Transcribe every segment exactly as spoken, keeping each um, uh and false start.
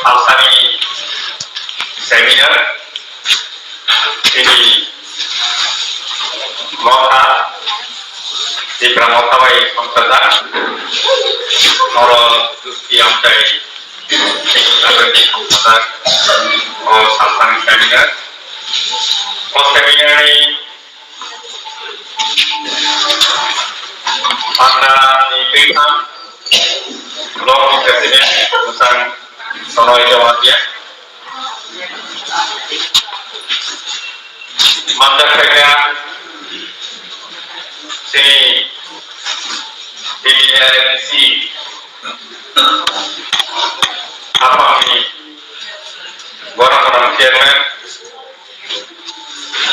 Salsani seminar ini Motha, Tipra Motha bai songkajak. Oro Dusti Amchai, Tipra bai songkajak. O Salsani seminar. O seminar ni Panda ni twi thang, block ni president, Musang Sono Ito Wadia. Mandak khaikha, sini T D R M C, Hapang ni, Borok Haram chairman,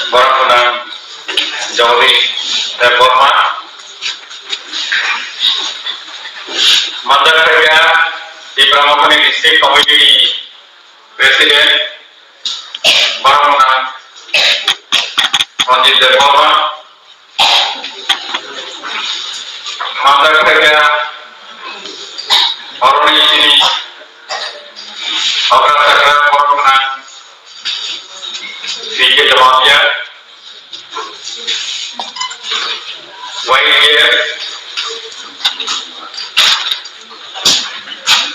Borok Haram Jagadish Debbarma, Mandak Khaikha, Tipra Mothani District Committee ni President, Borok Haram Ranjit Debbarma, Mandak Khaikha, Aroni Chini, Okra Chakra, Borok Haram, P K Jamatia, Y T F,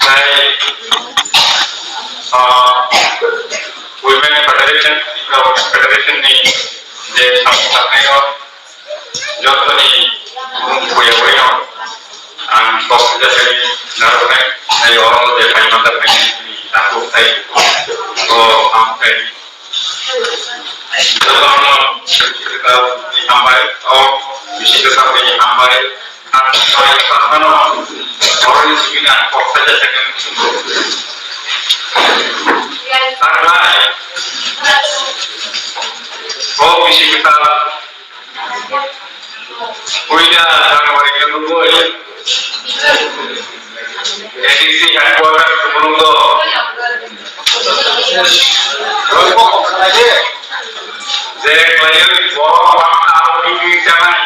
tei, ah, Women Federation, Women Federation ni je samung tangnairok, jotoni mung buya buino ang kok jasani narwknai, tei oro je phaimanta phaini takhuk tei o ang tei jotono hambai, o bisi kwchak ni hambai, ang hambai saphano oroni simi ang kok saja sakani. Ang bai, o bisi kwchak Puila January khe nugui A D C headquarter Khumulwngo. Je khlaiwi borok wngkha aro picnic chanai.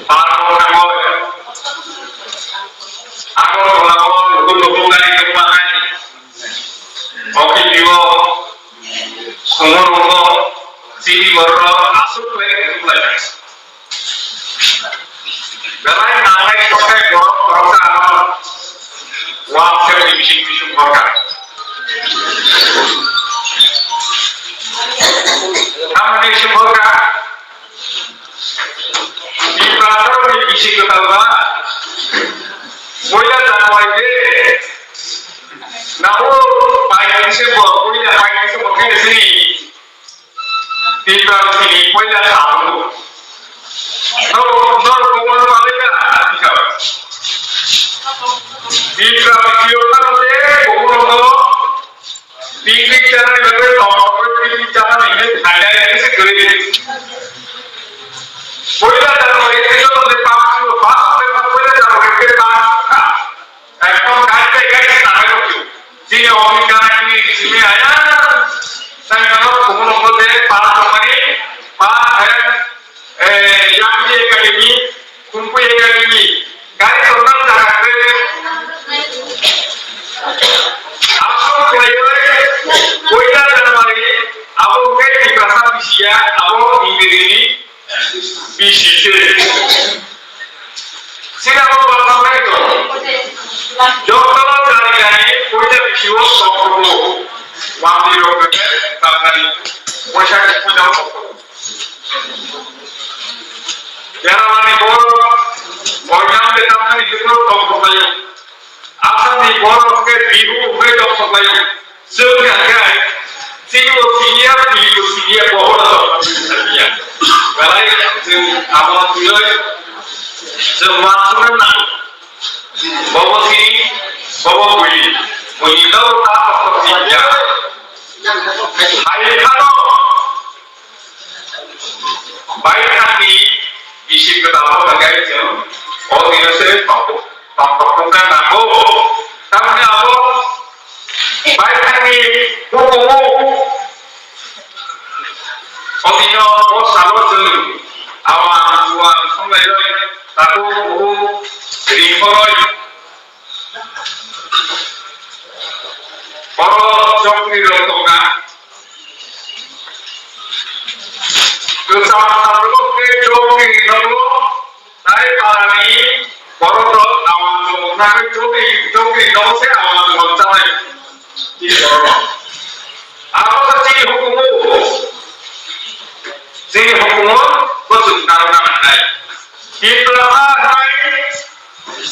Park o thangwi. Agartala o luku luku gari tongma hai. Oki bibo. Khumulwngo chini borok aswk khlai khe tubulaijak. Belai nangnai kothai borok khoroksa ano wal khe bising bising borok. Tamni bising borok. Tiprasarokni bisi kwtal ba, puila January de, nabo bai December, puila bai December khe sini, Tiprasini puila sal. No, no, komo no malai ka, Tiprasini yo karo de, komo no. Picnic chanani bagwi tongthokgwi picnic chanani hinwi thailai khe se kwrwi. Puila January khe joto se pass chwng, pass chwng, puila January khe pass chwng kha. Ekhon gari bai gari se tanglai rw khe. Chini office gana chini simi aya. Sai mano kubuno mode pass chwngmani, pass hai. Eh, Yangli Academy, Khumkhui Academy, gari tongnang jaga khe. Aswk khlaiwi, puila January, abo hwnkhe Tiprasa bisi ya, abo Ingrijini bisi se. Sini abo bwskango nai to. Jotono jani jani puila bisi o tongthokgo. Wamli rok hwnkhe tamni puila o tongthokgo. Jarmani borok, Oinam de tamthani hwnkhe tongthok laio. Assamni borok hwnkhe Bihu hwnkhe tongthok laio. Chwng hwnkhe, chini bo siniya, bini bo siniya, bohono tongthok laio. Belai chwng abo twiwi chwng uansukna nango. Bobo sini, bobo bui, buini no ta tongthok siniya. Hai khano. Baithangni bisi kwtal o hwnkhe chwng o dino se tongthok tongthokna nango. Tamni abo baithangni hukumu o dino o salo chwng awang uwang songlairoi takhuk bukhuk ringkhoroi. Oro chokri rok tongna. Kwcham sabrok khe chokri nogo, tai parani borok rok awan chukna khe chokri, chokri nogo se awan chukna chanai. Abo khe chini hukumu, chini hukumu bo chwng narwkna nangnai. Tiprasa hai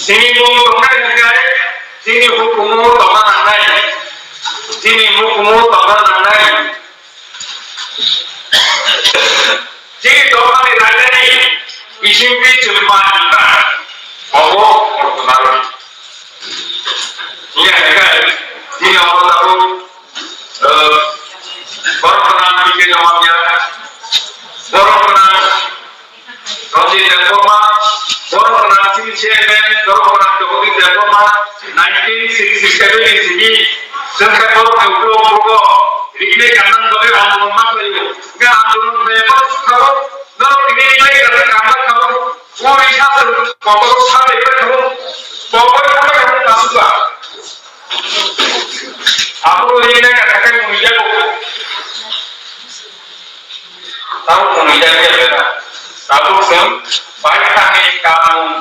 chini mung tongnai hwnkhe chini hukumu tongna nangnai. Chini hukumu tongna nangnai. Chini dophani raidani bisingtwi chwng ma hinba obo orthonar. Hiya hwnkhe chini oro tabuk, eh, borok gwnang P K Jamatia, borok gwnang Ranjit Debbarma, borok gwnang chini chairman, borok gwnang Jagadish Debbarma, nineteen sixty seven ni simi chwng khe borok ni ulo ulo riknai kanang bagwi andolon ma khlaio. Hwnkhe andolon khlaiya borok sukha borok, norok tini bai kata kangma kha borok, o risa chwng kotor salai bai kha borok, kotor salai kha borok kasuba. Abo riknai kata khe mui jago. Tabuk mwnwi jani ya bera. Tabuk chwng baithangni kamung,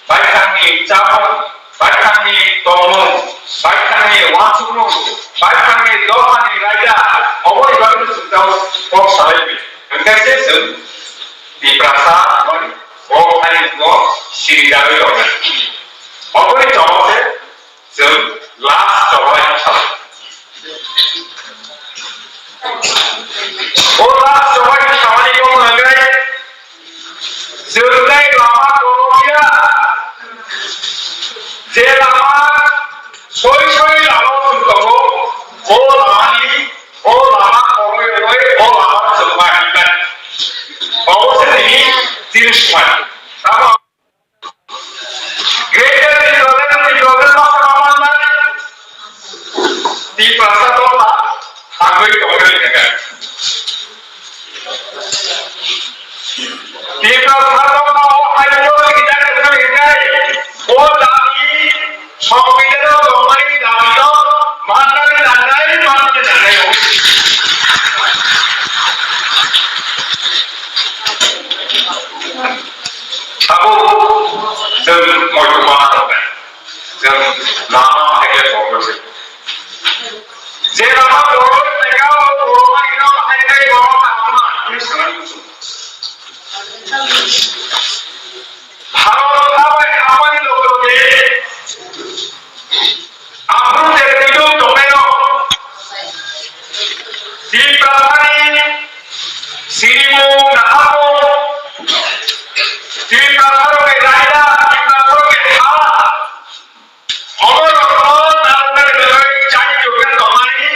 baithangni chamung, baithangni tongmung, baithangni uansukmung, baithangni dophani raida, oboni bagwi chwng tabuk kok salai bi. Hwnkhe se chwng Tiprasa wng, bo haino bo sirijagwi tongnai. Oboni chobok se Chwng last chobai kha. O last chobai kha samani kok nangrai. Chwng tei lama kwrwngya. Je lama soi soi lama chwng tongo, o lamani, o lama kwrwi kwrwi, o lama chwng ma hinai. Obo se tini tini swmai. Tamo Greater Tipraland, Tipraland no sama manai. Tiprasa dopha thangwi tongwi rwkha. Tiprasa dopha o haino rijak rwkha hinai. O dabi Songbidan o tongmani dabi no mannani nangnai, mannani nangnai o. Tabuk chwng moito bana rok bai. Chwng lama haikhe borok se. Je lama borok tega o borok bai no haikhe borok lama ani sanani chwng. Bharot habai habani loge loge Aphuru je twibo tongnairok, Tiprasani sirimung naharmung, Tiprasarokni raida, Tiprasarokni ha, oborokno narwknani bagwi chai tongna tongmani,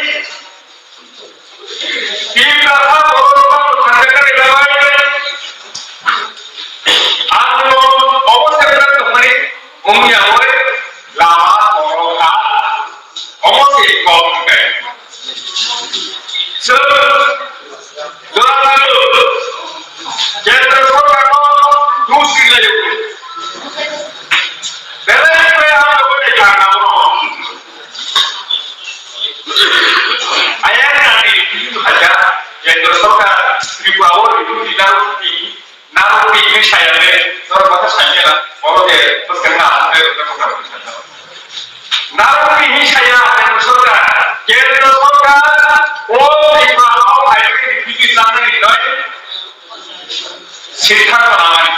Tiprasa borok rok thangjaknani bagwi ang no obo sakna tongmani wngya oi lama borok kha omo se kok hwnkhe. Chwng jora jora kendra sorkar no dusi laio. Belai khe ang no bai kha na bono. Ayang nani review haja, kendra sorkar Tripura o review di narwkdi, narwkdi hinwi saya le, norok bata saya la, oro je bwskang na hamle rwkha tongkha. Narwkdi hinwi saya kendra sorkar, kendra sorkar o Tripura o phaimani review di sanani noi. Siddhanto nangnai.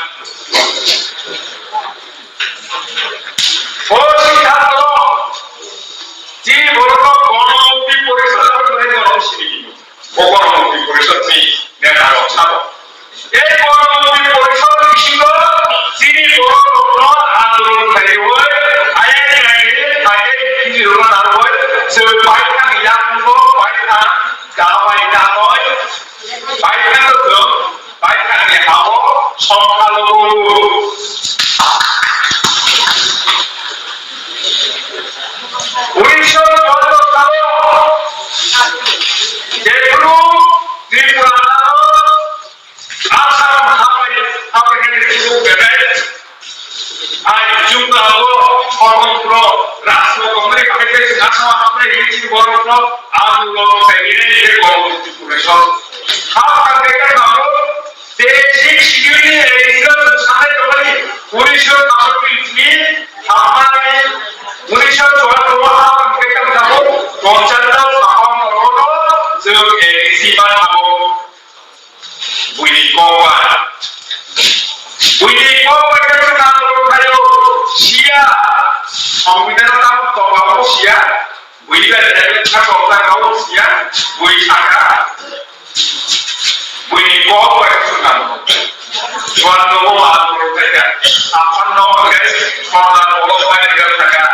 O siddhanto chini borokno Gono Mukti Porishod hwnwi borok sini. Bo Gono Mukti Porishod ni neta rok sabo. Ei Gono Mukti Porishod bisingo chini borok rokno andolon khlaiwi, ayang nai, thangwi, chini rokno narwkwi, chwng baithang yakungbo baithang, dabai dabai, Baithang rwchwng, baithangni ha-o songkha lugu. Unisho ponchash salo jephuru Tripura hano Assam habai, habai ni suku bebek Hai, chwng abo swtantro rashtra tongmani bagwi tei chwng Assam-o hapnai hinwi chini borokno andolon khainai tei Gonomutti Porishod. Ha, ha, khe khe tabuk tei sixth schedule ni A D C o chwng sanai tongmani unisho chouwattris ni hapmani, unisho chouwattris o ha, ha, khe khe tabuk ponchash ta sapan borokno chwng A D C bai abo. Buini kokbai. Buini kokbai khe khna rw khaio siya. Songbidan tamo tongmao siya. Bui bai bai khe thangkok thangkao siya. Bui sakha. Buini kokbai khe khna rw. Juan nogo ma rw khaikha. Aphan no hwnkhe sordar bolok bai rw khaikha.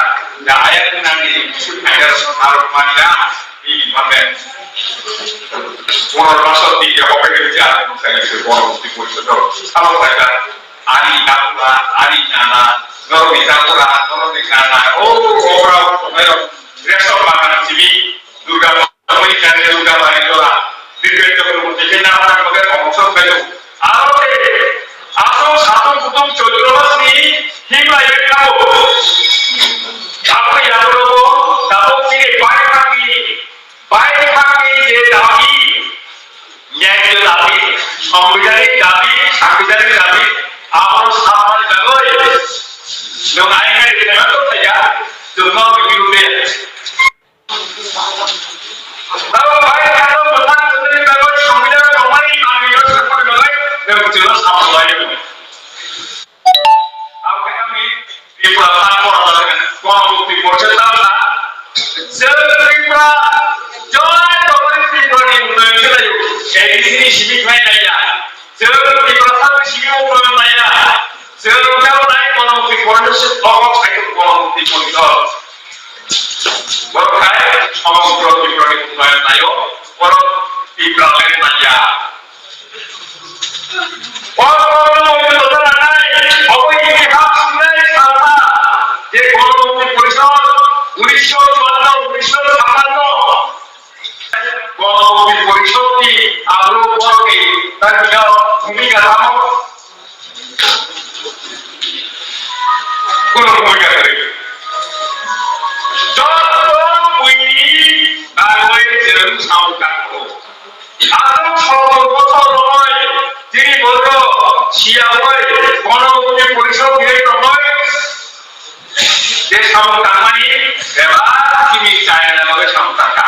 Da ayang nani sut khaikha sordar manya. Bini bagwi borok rasa twi ya opai khe ja, opai khe borok twi koi soto. Abo pai ba, ani dakura, ani nana, norok ni dakura, norok ni nana, o, o, ora, o, ora, resa bagan simi, Durga, Durga, Durga, Durga, Durga, Durga, Durga, Durga, Durga, Durga, Durga, Aro khe aswk satung kutung Chaitro masni himlaiwi thango. Abo yagulo bo tabuk chini baiphangni, baiphangni je dabi, nyai je dabi, songbidanik dabi, sangbidanik dabi, abono sapmani bagwi nwng aini kaitor thaiya, chwngno bini birudhe. Abo bai kha, mwthang kwthwini bagwi songbidan tongmani manwino sakmani bagwi nwng chwngno samung laio. Abo khe ani Tripura ta kono bagwi kono mukti porse ta ta. Chwng Tripura, joi tongmani Tripura ni unnoyon khe laio. A D C ni simi khlai laiya. Chwng Tiprasa ni simi unnoyon naiya. Chwng wngkha nai Gonomutti Porishod, obo khaito Gonomutti Porishod. Borok khai somogro Tripura ni unnoyon naio, borok Tripura le naiya. O Gonomutti Porishod nai, obo itihas nai salsa, je Gonomutti Porishod, unisho chuanno, unisho chhappanno, Gonomutti Porishod ni aborok borok ni ta bini bhumika tamo? Kono bhumika kwrwi. Joto buini bagwi chwng samung tangkho. Aswk sotor bochor romwi chini borok siyawi Gonomutti Porishod ni romwi je samung tangmani bebak chini chayana bagwi samung tangkha.